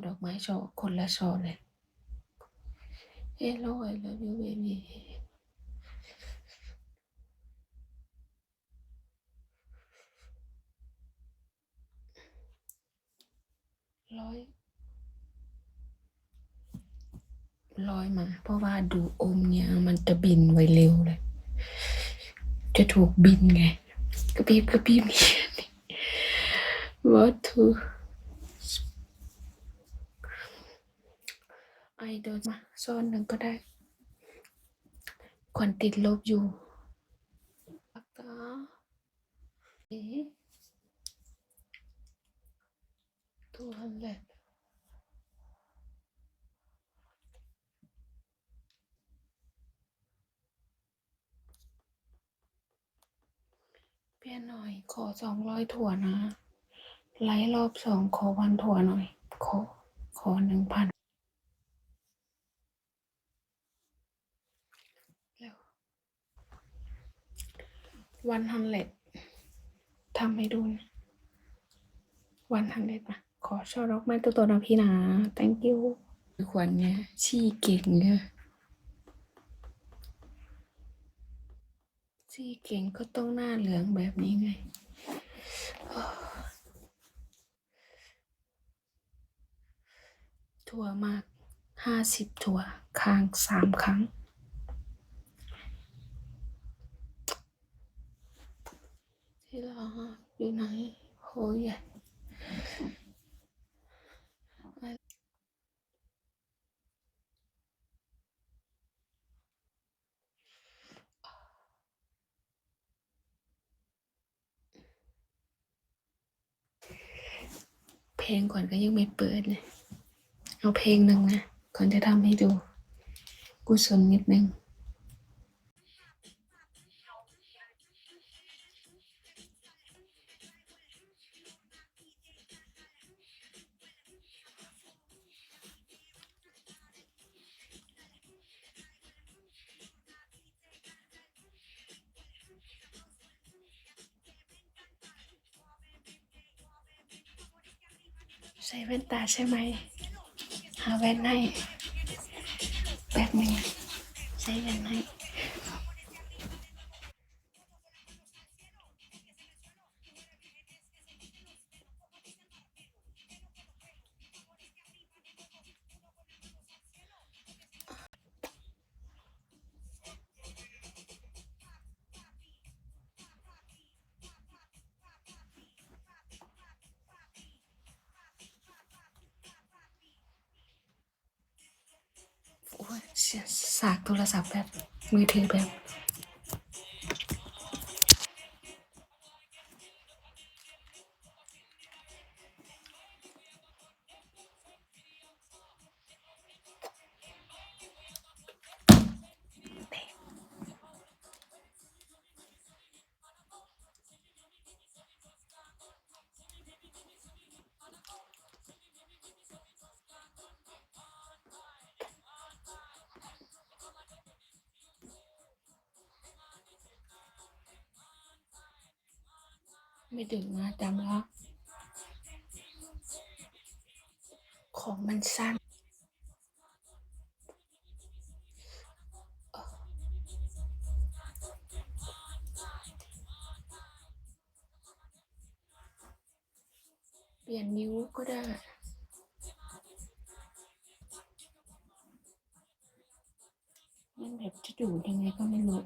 ດອກໄມ້ຊ່ອ ຄົນລະຊ່ອເລີຍ. Hello, I love you, baby. ລອຍ ລອຍມາ ເພາະວ່າດູ່ອົມເນີ້ຍ ມັນຈະບິນໄວເລັວເລີຍ ຈະຖືກບິນໄງ ກະບີບກະບີບ. What to I don't ມາຊ້ອນໜຶ່ງກໍໄດ້ ຄວນຕິດລົບຢູ່ ປາກກາ two hundred. ເປັນໜ້ອຍ ຂໍສອງຮ້ອຍຖ້ວນນະ ໄລຟ໌ລອບສອງ ຂໍພັນຖ້ວນໜ້ອຍ ຂໍ ຂໍໜຶ່ງພັນ. ວັນຮັນເລັດ ທຳໃຫ້ດູນະ ວັນຮັນເລັດນະ. ຂໍຊ່ອດອກໄມ້ໂຕໆນະພີ່ນາ thank you. ຂວັນເນຍ ຊີ້ເກັ່ງເນຍ ຊີ້ເກັ່ງກໍຕ້ອງໜ້າເຫຼືອງແບບນີ້ໄງ. ທົ່ວມາກ ຫ້າສິບທົ່ວ ຄ້າງສາມຄັ້ງ. ທີ່ລັກຢູ່ໃນ ໂອ້ຍ. ເພງຂວັນກໍຍັງໄມ່ເປີດເລີຍ. ເອົາເພງໜຶ່ງນະ ຂວັນຈະທຳໃຫ້ດູ ກຸສົນນິດໜຶ່ງ. ໃສ່ແວ່ນຕາໃຊ່ໄໝ? ຫາແວ່ນໃຫ້ ແປັບໜຶ່ງ ໃສ່ແວ່ນໃຫ້. ໂອ້ຍ ສາກໂທລະສັບແປັບ ມືຖືແປັບ. ໄມ່ດຶງມາຈຳລະ ຂອງມັນສັ້ນ. ປ່ຽນນິ້ວກໍໄດ້ ມັນແບບຈະດູດຍັງໄງກໍໄມ່ຮູ້.